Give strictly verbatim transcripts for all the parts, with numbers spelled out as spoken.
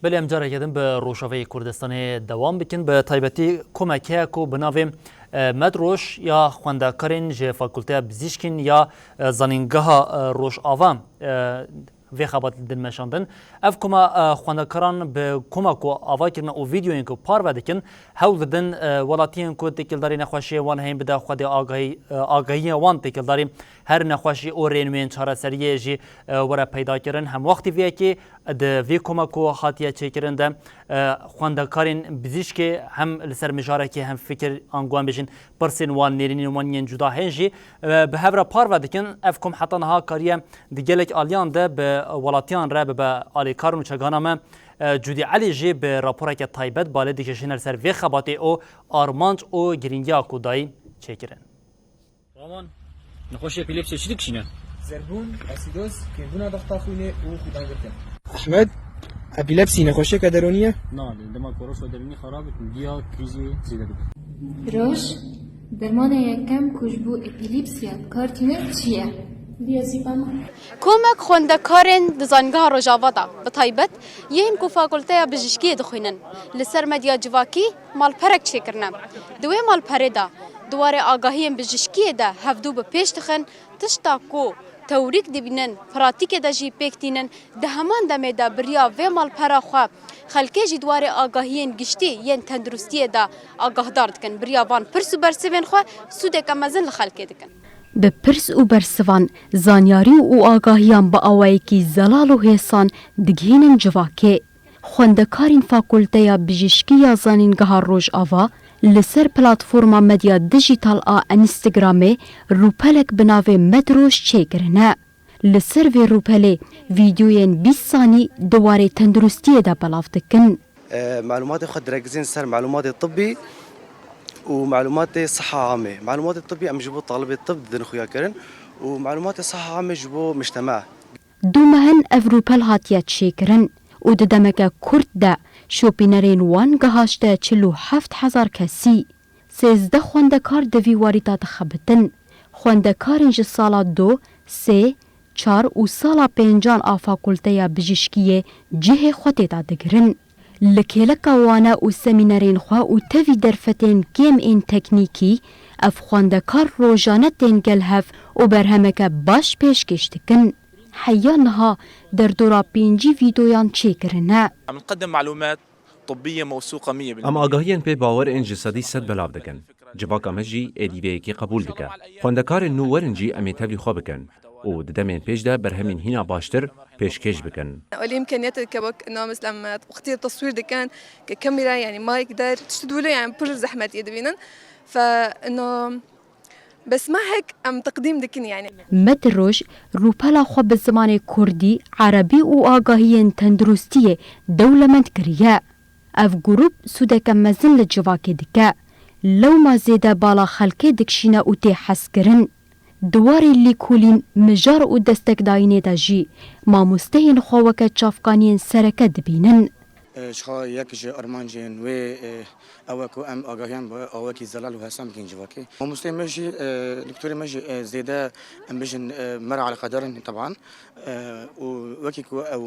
Belê, em careke din bi Rojavayê Kurdistanê dewam bikin. Bi taybetî komek heye ku bi navê, e, Medroj ya xwendekarên ji Fakulteya Bizîşkîn ya, e, Zanîngeha, e, Rojava, e, vê xebatê din meşandin. Ev koma, e, xwendekaran bi koma ku ava kirine û vîdeoyên ku parve dikin, hewl didin, e, welatiyên ku têkildarî nexweşiyê wan heyîn bide xwedê agahî, e, agahiyên wan têkildarî her nexweşî û rênûyên çareseriyê jî, e, were peyda kirin. Hem wextî vê yekê di vê koma ku hatiye çêkirin de, e, xwendekarên bizîşkê hem li ser mijarekê hem fikir, ango em bêjin, pirsên wan, nêrînên wan yên cuda hên jî, e, bi hev re parve dikin. Ev kom heta niha kariye di gelek aliyan de bi welatiyan re bibe alîkar. Nûçegana me, e, Cudî Elî jî bi raporeke taybet balê dikişîne li ser vê xebatê û armanc û girîngiya ku dayî çêkirin. Raman, nexweşiya epîlepsiyê çi dikişîne? Zerbûn, asîdoz, kêmbûna dexta xwînê û xwîdangirtin. Ehmed, epîlepsî nexweşiyeke deronî ye? Na, li dema ku rewşa derûnî xerab bit, giya krîzê zêde dibin. Roj, dermanê yekem ku ji bo epîlepsiya bi kar tîne çi ye? Diazepam. Komek xwendekarên di Zanîngeha Rojava de, bi taybet yên ku Fakulteya Bijîşkiyê dixwînin, li ser medya civakî malperek çêkirine. Di wê malperê de di warê agahiyên bijîşkiyê de hevdû bi pêş dixin, tişta ku tewrîk dibînin, pratîkê de jî pêk tînin, di heman demê de bi riya vê malpera xwe xelkê jî di warê agahiyên giştî yên tenduristiyê de agahdar dikin. Bi riya van pirs û bersivên xwe sûdeke mezin li xelkê dikin. Bi pirs û bersivan, zanyarî û agahiyan bi awayekî zelal û hêsan digihînin civakê. Xwendekarên Fakulteya Bijîşkî ya Zanîngeha Rojava li ser platforma medya dijîtal a Instagramê rûpelek bi navê Medroj çêkirine. Li ser vê rûpelê vîdeoyên bîst sanî di warê tenduristiyê de belav dikin. E, malûmatê xwe diregizên ser malûmatê tibbî û malûmatê siha amê. Malûmatê tibbî em ji bo talibê tib didin xuyakirin û malûmatê siha amê ji bo miştema. Du meh in ev rûpel hatiye çêkirin û di demeke kurt de şopînerên wan gihaşte çil û heft hezar kesî. Sêzdeh xwendekar di vî warî de dixebitin. Xwendekarên ji sala do, sê, çar û sala pêncan a Fakulteya Bijîşkiyê cihê xwe tê de digirin. Li kêleka wane û semînerên xwe û tevî derfetên kêm ên teknîkî, ev xwendekar rojane tên gel hev û berhemeke baş pêşkêş dikin. Heya niha derdora pêncî vîdeoyan çêkirine. عم نقدم معلومات طبية موثوقة مية بالمية. Em agahiyên pê bawer ên ji sedî sed belav dikin. Civaka me jî êdî vê yekê qebûl dike. Xwendekarên nû werin jî em ê tevlî xwe bikin û di demên pêş de berhemên hîna baştir pêşkêş bikin. والإمكانيات كبك إنه مثلا وقت التصوير دكان ككاميرا يعني ما يقدر تشتدوا له يعني بر زحمة يدبينن فإنه بس ما هيك أم تقديم دكن يعني. Medroj rûpela xwe bi zimanê kurdî, erebî û agahiyên tenduristiyê dewlemend kiriye. Ev grûp sûdeke mezin li civakê dike. Lewma zêde bala xelkê dikişîne û tê hezkirin. Di warê lîkolîn, mijar û destekdayînê de jî mamosteyên xwe weke çavkaniyên sereke dibînin. E, ji xwe yek ji armancên wê, e, ew e ku em agahiyan bi awekî zelal û hesan bikin civakê. Mamosteyê me jî, e, doktorê me jî, e, zêde em bijin, e, me re eleqedar in teban. E, û wekî ku ew,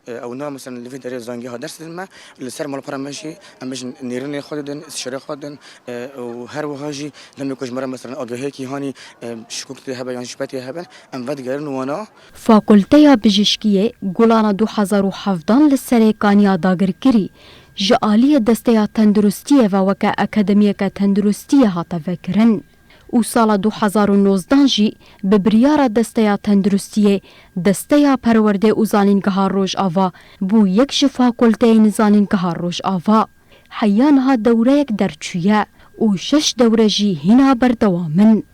e, ew na mesela li vê derê zangeha ders didin me, li ser malpera me jî em bijin nêrînê xwe didin, istişarê xwe didin, e, û her wiha jî demê ku ji me re mesela agahiyekî hanî, e, şikok tê hebe yan şübhe tê hebe, em vedigerin wana. Fakulteya Bijîşkiyê Gulana du hezar û hevdan li Serêkaniya dagirkirî ji aliyê Desteya Tenduristiyê ve weke akademiyeke tenduristiyê hate vekirin û sala du hezar û nozdan jî bi biryara Desteya Tenduristiyê Desteya Perwerdê û Zanîngeha Rojava bû yek ji fakulteyên Zanîngeha Rojava. Heya niha dewreyek derçûye û şeş dewre jî hîna berdewam in.